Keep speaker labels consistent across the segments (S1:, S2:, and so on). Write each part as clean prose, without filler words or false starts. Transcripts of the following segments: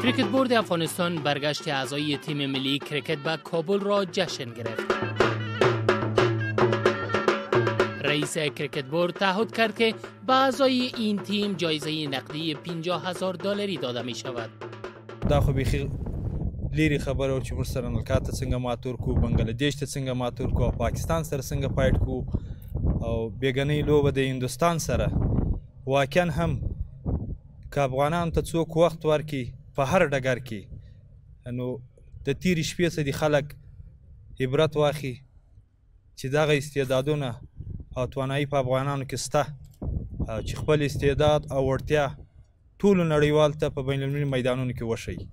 S1: Cricket Board افغانستان برگشت اعضای تیم ملی کرکت به کابل را جشن گرفت. رئیس Cricket Board تعهد کرد که به اعضای این تیم جایزه نقدی 50,000 دلاری داده می شود.
S2: دا خو بیخي لیرې خبره وه چې موږ سریلانکا ته څنګه مات ورکړو، بنګلادیش ته څنګه مات ورکړو او پاکستان سره څنګه fight کړو او بیګنۍ لوبه د هندوستان سره. واقعا هم که افغانانو ته څوک وخت ورکړي په هر ډګر کې، نو د تېرې شپې څخه دې خلک عبرت واخلي چې دغه استعدادونه او توانایي په افغانانو کې شته چې خپل استعداد او وړتیا ټولو نړیوال ته په بین المللي میدانونو کې وښیي.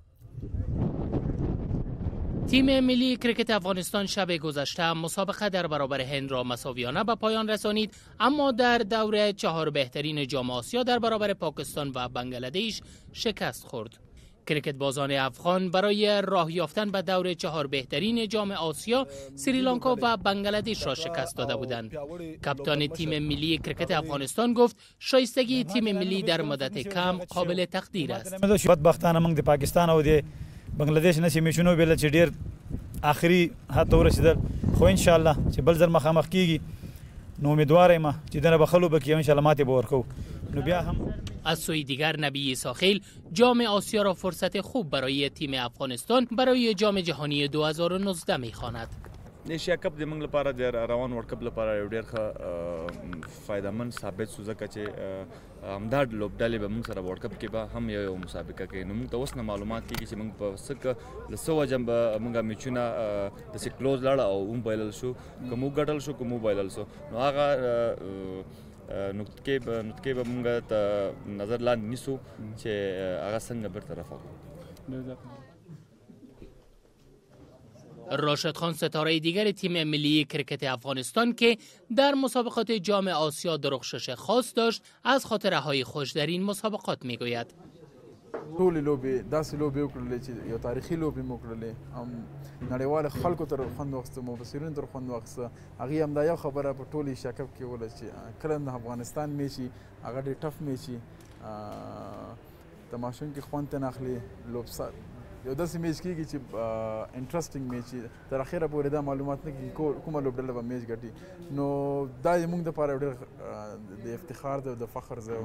S1: تیم ملی کرکت افغانستان شب گذشته مسابقه در برابر هند را مساویانه به پایان رسانید، اما در دور چهار بهترین جام آسیا در برابر پاکستان و بنگلادش شکست خورد. کرکت بازان افغان برای راه یافتن به دور چهار بهترین جام آسیا، سریلانکا و بنگلادش را شکست داده بودند. کپتان تیم ملی کرکت افغانستان گفت شایستگی تیم ملی در مدت کم قابل تقدیر است.
S3: بدبختانه موږ د پاکستان او د بنگلاديش نه چې میچونو وبایلل چې ډیر اخري حد ته ورسېدل، خو ان شاء الله چې بل ځل مخامخ کیږي نو امیدوار یم چې دنه به ښه لوبه کوي، ان شاء الله ماتې به ورکوو. نو بیا هم
S1: از سوی دیگر، نبی عیساخیل جام آسیا را فرصت خوب برای تیم افغانستان برای جام جهانی 2019 میخواند.
S4: Asia Cup د موږ لپاره د روان World Cup لپاره یو ډیر ښه فایدهمند ثابت سو، ځکه چې همدا لوبډلې به موږ سره World Cup کې به هم یو یو مسابقه کوي. نو موږ ته اوس نه معلومات کیږي چې موږ په څه له څه وجه به موږ میچونه داسې close لاړه او هم بایلل شو، که موږ ګټل شو که موږ بایلل شو، نو هغه نقطې به موږ ته نظر لاندې نیسو چې هغه څنګه بیرته رفع کړو.
S1: راشد خان، ستاره دیگر تیم ملی کرکت افغانستان که در مسابقات جام آسیا درخشش خاص داشت، از خاطره های خوش در این مسابقات میگوید.
S5: ټولې لوبې داسې لوبې وکړلې چې یو تاریخي لوبې مو وکړلې، هم نړیوال خلکو تر خوند واخیسته، مبصرینو تر خوند واخیسته. هغې همدا یو خبره په ټول Asia Cup کې وله چې کله د افغانستان میچ هغه ډېر tough میچ، تماشونکي خوند ته نه اخلي. لوب یو داسې میچ کېږي چې interesting میچ، تر اخره پورې دا معلومات نه کېږي کومه لوبډله به میچ ګټي. نو دا زموږ دپاره یو ډېر د افتخار دی او د فخر ځای.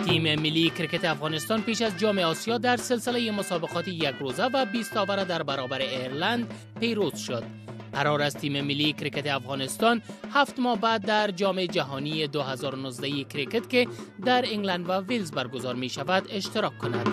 S1: تیم ملی کرکت افغانستان پیش از جام آسیا در سلسله مسابقات یک روزه و 20 آوره در برابر ایرلند پیروز شد. قرار است تیم ملی کرکت افغانستان 7 ماه بعد در جام جهانی 2019 کرکت که در انگلند و ویلز برگزار می شود اشتراک کند.